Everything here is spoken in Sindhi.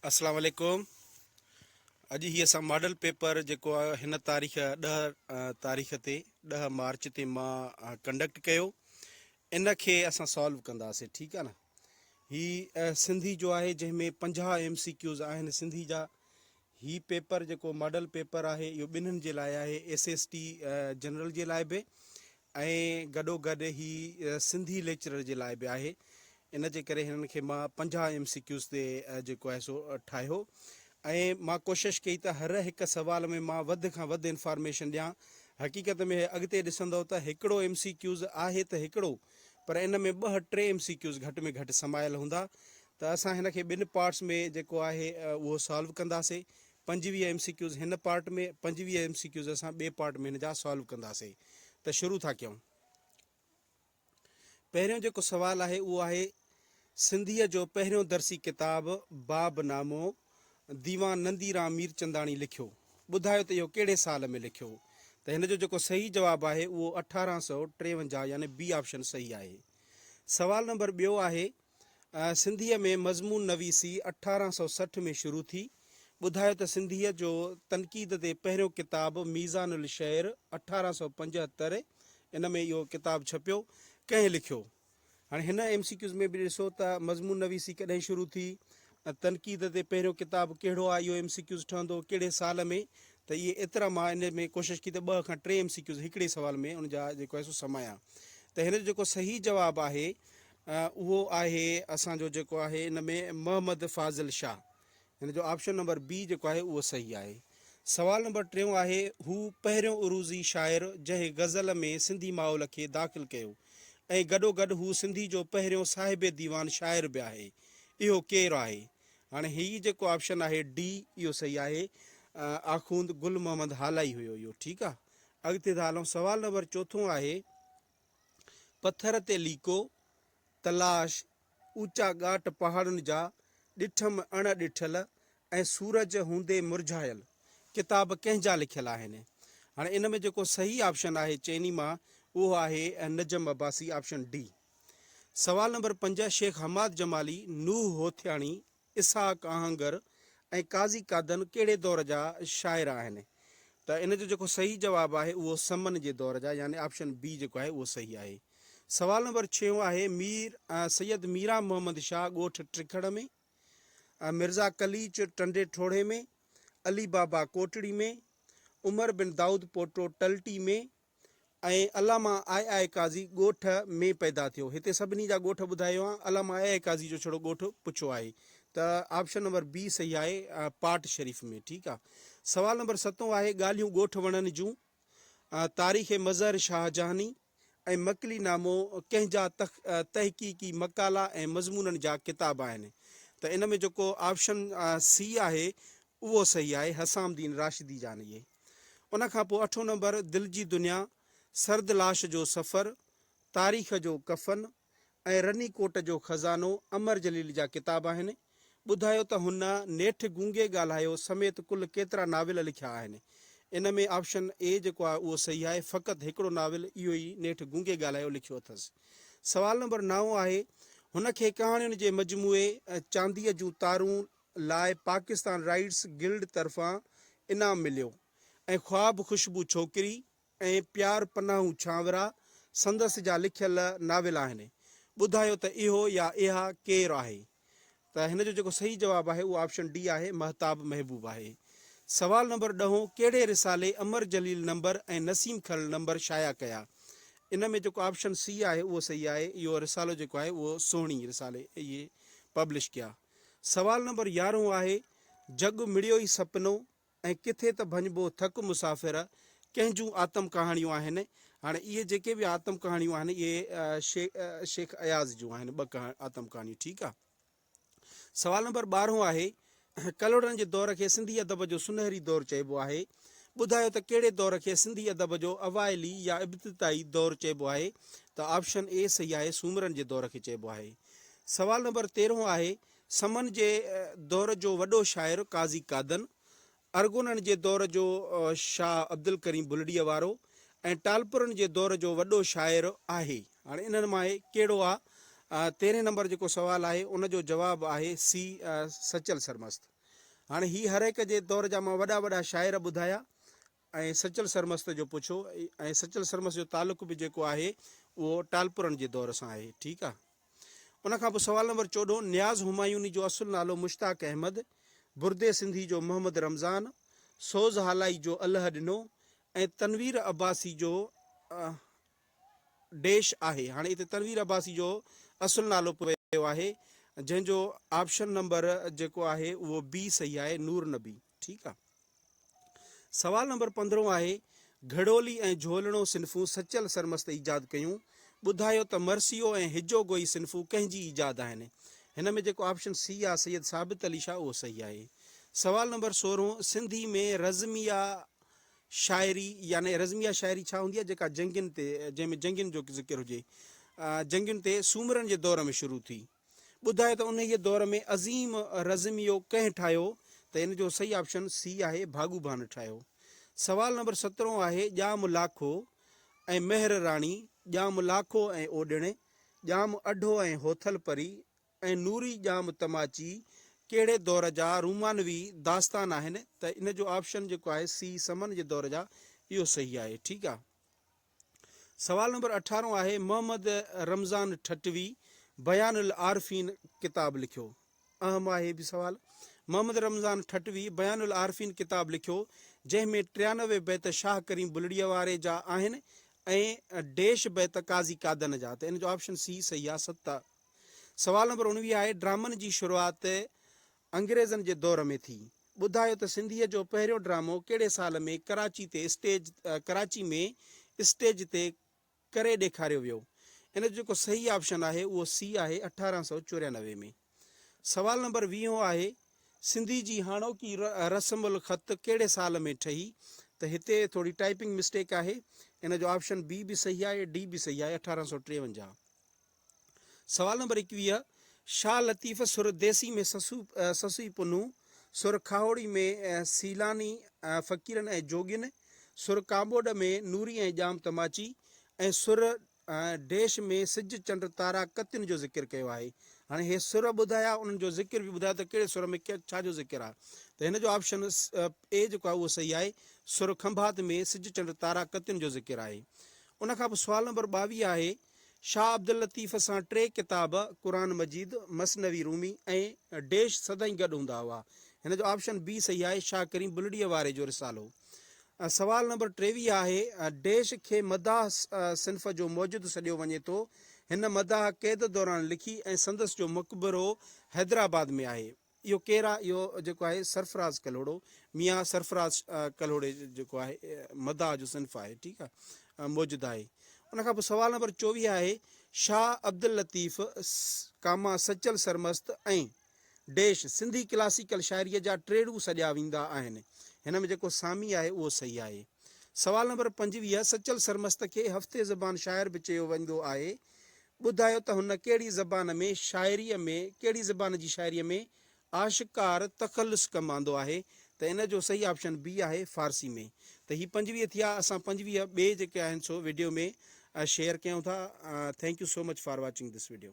اسلام عليڪم اڄ هي اسان ماڊل پيپر جيڪو آهي هن تاريخ 10 تاريخ تي 10 مارچ تي مان ڪنڊڪٽ ڪيو ان کي اسان سالو ڪنداسين ٺيڪ آهي نه هي سنڌي جو آهي جنهن ۾ 50 ايم سي ڪيوز آهن سنڌي جا هي پيپر جيڪو ماڊل پيپر آهي اهو ٻنهن جي لاء آهي ايس ايس ٽي جنرل جي لاء به ۽ گڏو گڏ هي سنڌي ليڪچرر جي لاء به آهي ان جي ڪري هنن کي مان 50 ايم سي ڪيوز تي جيڪو آهي سو ٺاهيو ۽ مان ڪوشش ڪئي ته هر هڪ سوال ۾ مان وڌ کان وڌ انفارميشن ڏيان حقيقت ۾ اڳتي ڏسندو ته هڪڙو ايم سي ڪيوز آهي ته هڪڙو پر ان ۾ ٻه ٽي ايم سي ڪيوز گهٽ ۾ گهٽ سمايل هوندا ته اسان هن کي ٻن پارٽس ۾ جيڪو آهي اهو سالو ڪنداسي 25 ايم سي ڪيوز هن پارٽ ۾ 25 ايم سي ڪيوز اسان ٻئي پارٽ ۾ هن جا سالو ڪنداسي ته شروع ٿا ڪيون. پهريون جيڪو سوال آهي اهو آهي سنڌيء جو پهريون درسي ڪتاب باب نامو ديوان ننديرام ميرچنداڻي لکيو. ٻڌايو ته اهو ڪهڙي سال ۾ لکيو؟ ته هن جو جيڪو صحيح جواب آهي اهو 1853 يعني بي آپشن صحيح آهي. سوال نمبر ٻيو آهي سنڌيء ۾ مضمون نويسي 1860 ۾ شروع ٿي. ٻڌايو ته سنڌيء جو تنقيد تي پهريون ڪتاب ميزان الشعر 1875 ان ۾ اهو ڪتاب ڇپيو، ڪنهن لکيو؟ هاڻي هن ايم سي ڪيوز ۾ به ڏسو ته مضمون نويسي ڪڏهن شروع ٿي، تنقيد تي پهريون ڪتاب ڪهڙو آهي اهو ايم سي ڪيوز ٺهندو، ڪهڙي سال ۾ ته اهي ايترا مان ان ۾ ڪوشش ڪئي ته ٻه کان ٽي ايم سي ڪيوز هڪڙي سوال ۾ ان جا جيڪو آهي سو سمايان ته هن جو جيڪو صحيح جواب آهي اهو آهي اسان جو جيڪو آهي ان ۾ محمد فاضل شاهه هن جو آپشن نمبر بي جيڪو آهي اهو صحيح آهي. سوال نمبر ٽيون آهي هو پهريون عروضي شاعر جنهن غزل ۾ سنڌي ماحول کي داخل ڪيو ۽ گڏوگڏ هو سنڌي جو پهريون صاحب ديوان شاعر به آهي اهو ڪير آهي؟ هاڻي هي جيڪو آپشن آهي ڊي اهو صحيح آهي آخوند گل محمد هالائي هيو اهو ٺيڪ آهي اڳتي ٿا هلون سوال نمبر چوٿون آهي پٿر تي ليڪو، تلاش، اوچا ڳاٽ پهاڙن جا، ڏٺم اڻ ڏٺل ۽ سورج هوندي مرجهايل ڪتاب ڪنهن جا لکيل آهن؟ هاڻي ان ۾ جيڪو صحيح آپشن آهي چئني مان اهو آهي نجم عباسي آپشن ڊي. سوال نمبر 5 شيخ حماد جمالي، نوح هوٿياڻي، اسحاق آهنگر ۽ قاضي قادن ڪهڙي دور جا شاعر آهن؟ ته ان جو جيڪو صحيح جواب آهي اهو سمن جي دور جا يعني آپشن بي جيڪو آهي اهو صحيح آهي. سوال نمبر ڇهون آهي مير سيد ميران محمد شاهه ڳوٺ ٽکڙ ۾، مرزا قليچ ٽنڊي ٺوڙهي ۾، علي بابا ڪوٽڙي ۾، عمر بن دائود پوٽو ٽلٽي ۾، ۽ علامه آء آء قاضي ڳوٺ ۾ پيدا ٿيو. هتي سڀني جا ڳوٺ ٻڌايو آهيان، علامه آء آء قاضي جو ڇڙو ڳوٺ پڇيو آهي ته آپشن نمبر بي صحيح آهي پاٽ شريف ۾ ٺيڪ آ. سوال نمبر ستون آهي ڳالهيون ڳوٺ وڻن جون، تاريخ مظهر شاهجهاني ۽ مڪلي نامو ڪنهن جا تحقيقي مقالا ۽ مضمونن جا ڪتاب آهن ته ان ۾ جيڪو آپشن سي آهي اهو صحيح آهي حسام الدين راشدي جا آهن اهي. ان کان پوء اٺون نمبر دل جي دنيا، سرد لاش جو سفر، تاريخ جو ڪفن ۽ رني ڪوٽ جو خزانو امر جليل جا ڪتاب آهن. ٻڌايو ته هن نيٺ گونگي ڳالهايو سميت ڪل ڪيترا ناول لکيا آهن؟ ان ۾ آپشن اي جيڪو آهي اهو صحيح آهي فقط هڪڙو ناول اهو ئي نيٺ گونگي ڳالهايو لکيو اٿس. سوال نمبر نائون آهي هن کي ڪهاڻين جي مجموعي چانديء جون تارون لاء پاڪستان رائيٽس گلڊ طرفان انعام مليو ۽ خواب خوشبو ڇوڪري ۽ پيار پناهون ڇانورا سندس جا لکيل ناول آهن. ٻڌايو ته اهو يا اها ڪير آهي؟ ته هن جو جيڪو صحيح جواب آهي اهو آپشن ڊي آهي مهتاب محبوب آهي. سوال نمبر ڏهون ڪهڙي رسالي امر جليل نمبر ۽ نسيم کرل نمبر شايع ڪيا؟ ان ۾ جيڪو آپشن سي آهي اهو صحيح آهي اهو رسالو جيڪو آهي اهو سهڻي رسالي اهي پبلش ڪيا. سوال نمبر يارهون آهي، جڳ مڙيو ئي سپنو ۽ ڪٿي ته ڀڃبو ٿڪ مسافر ڪنهن جون آتم ڪهاڻيون آهن؟ هاڻي اهي جيڪي به آتم ڪهاڻيون آهن اهي شيخ اياز جون آهن ٻه آتم ڪهاڻيون ٺيڪ آ. سوال نمبر ٻارهون آهي، ڪلهوڙن جي دور کي سنڌي ادب جو سنهري دور چئبو آهي. ٻڌايو ته ڪهڙي دور کي سنڌي ادب جو اوائلي يا ابتدائي دور چئبو آهي ته آپشن اي صحيح آهي سومرن جي دور کي چئبو آهي. سوال نمبر تيرهون آهي، سمن جي دور جو وڏو شاعر قاضي قادن، ارغونن جي دور جو شاهه عبدالڪريم بلڙيء وارو ۽ ٽالپرن جي دور جو وڏو شاعر آهي. هاڻي انهن مان ڪهڙو آ؟ تيرهين نمبر جيڪو سوال آهي ان جو جواب آهي سي سچل سرمست. هاڻي هي هر هڪ جي دور جا مان وڏا وڏا شاعر ٻڌايا ۽ سچل سرمست جو پڇيو ۽ سچل سرمست جو تعلق به جيڪو آهي اهو ٽالپرن جي دور سان آهي ٺيڪ آ. ان کان پوء سوال نمبر چوڏهون نياز همايوني جو اصل نالو مشتاق احمد، بردي سنڌي جو محمد رمضان، سوز هالائي جو الهه ڏنو ۽ تنوير عباسي جو ڊيش آهي. هاڻي اتي تنوير عباسي جو اصل نالو پيو آهي جنهن جو آپشن نمبر جيڪو آهي اهو بي صحيح آهي نور نبي ٺيڪ آ. سوال نمبر پندرهون آهي گهڙولي ۽ جهولڻو صنفون سچل سرمست ايجاد ڪيون ٻڌايو ته مرثيو ۽ هجو گوئي صنفون ڪنهن جي ايجاد آهن هن ۾ جيڪو آپشن سي آ سيد ثابت علي شاهه اهو صحيح آهي. سوال نمبر سورهون سنڌي ۾ رزميه شاعري يعني رزميه شاعري ڇا هوندي آهي جيڪا جنگين تي جنهن ۾ جنگين جو ذڪر هجي جنگين تي سومرن جي دور ۾ شروع ٿي. ٻڌايو ته انهيء دور ۾ عظيم رزميو ڪنهن ٺاهيو ته ان جو صحيح آپشن سي آهي ڀاڳو ڀان ٺاهيو. سوال نمبر سترهون آهي ڄام لاکو ۽ مهر راڻي، ڄام لاکو ۽ اوڏڻ، ڄام اڍو ۽ هوٿل پري ۽ نوري ڄام تماچي ڪهڙي دور جا رومانوي داستان آهن ته ان جو آپشن جيڪو آهي سي سمن جي دور جا اهو صحيح آهي ٺيڪ آ. سوال نمبر اٺارهون آهي محمد رمضان ٺٽوي بيان العارفين ڪتاب لکيو اهم آهي هي به سوال محمد رمضان ٺٽوي بيان العارفين ڪتاب لکيو جنهن ۾ 93 بيت شاهه ڪريم بلڙيء واري جا آهن ۽ ڊيش بيت قاضي قادن جا ته ان جو آپشن سي صحيح آ ست. سوال نمبر 19 آهي، ڊرامن جي شروعات انگريزن جي دور ۾ ٿي. ٻڌايو ته سنڌيء جو پهريون ڊرامو ڪهڙي سال ۾ ڪراچي تي اسٽيج ڪراچي ۾ اسٽيج تي ڪري ڏيکاريو ويو؟ ان جو جيڪو صحيح آپشن آهي اهو سي آهي 1894 ۾. سوال نمبر ويهون آهي، سنڌي جي هاڻوڪي رسم الخط ڪهڙي سال ۾ ٺهي؟ ته هتي ٿوري ٽائپنگ مسٽيڪ آهي ان جو آپشن بي به صحيح آهي ڊي به صحيح آهي 1853. سوال نمبر 21، شاهه لطيف سر ديسي ۾ سسئي پنهون، سر کاهوڙي ۾ سيلاني فقيرن ۽ جوڳين، سر ڪاموڏ ۾ نوري ۽ ڄام تماچي ۽ سر ڊيش ۾ سج چنڊ تارا ڪتين جو ذڪر ڪيو آهي. هاڻي هي سر ٻڌايا انهن جو ذڪر به ٻڌايو ته ڪهڙي سر ۾ ڇا جو ذڪر آهي ته هن جو آپشن اي جيڪو آهي اهو صحيح آهي سر کنڀات ۾ سج چنڊ تارا ڪتين جو ذڪر آهي. ان کان پوء سوال نمبر 22 آهي شاهه عبداللطيف سان ٽي ڪتاب قرآن مجيد، مثنوي رومي ۽ ڊيش سدائين گڏ هوندا هئا. هن جو آپشن بي صحيح آهي شاهه ڪريم بلڙيء واري جو رسالو. سوال نمبر 23 آهي ڊيش کي مداح صنف جو موجد سڏيو وڃي ٿو. هن مداح قيد دوران لکي ۽ سندس جو مقبرو حيدرآباد ۾ آهي. اهو ڪير آ؟ اهو جيڪو آهي سرفراز ڪلهوڙو، ميان سرفراز ڪلهوڙي جيڪو آهي مداح جو صنف آهي ٺيڪ آ موجد آهي. ان کان پوء سوال نمبر 24 آهي Shah Abdul Latif comma Sachal Sarmast ۽ dash Sindhi classical شاعريء جا ٽيڙو سڏيا ويندا آهن. هن ۾ جيڪو سامي آهي اهو صحيح آهي. سوال نمبر 25 سچل سرمست کي هفتي زبان شاعر به چيو ويندو آهي. ٻڌايو ته هن ڪهڙي زبان ۾ شاعريء ۾ ڪهڙي زبان جي شاعريء ۾ آشڪار تخلص ڪم آندو آهي ته ان جو صحيح آپشن بي آهي فارسي ۾ ته هي 25 ٿيا اسان 25 ٻئي جيڪي آهن سو وڊيو ۾ شيئر ڪيون ٿا thank you so much for watching this video.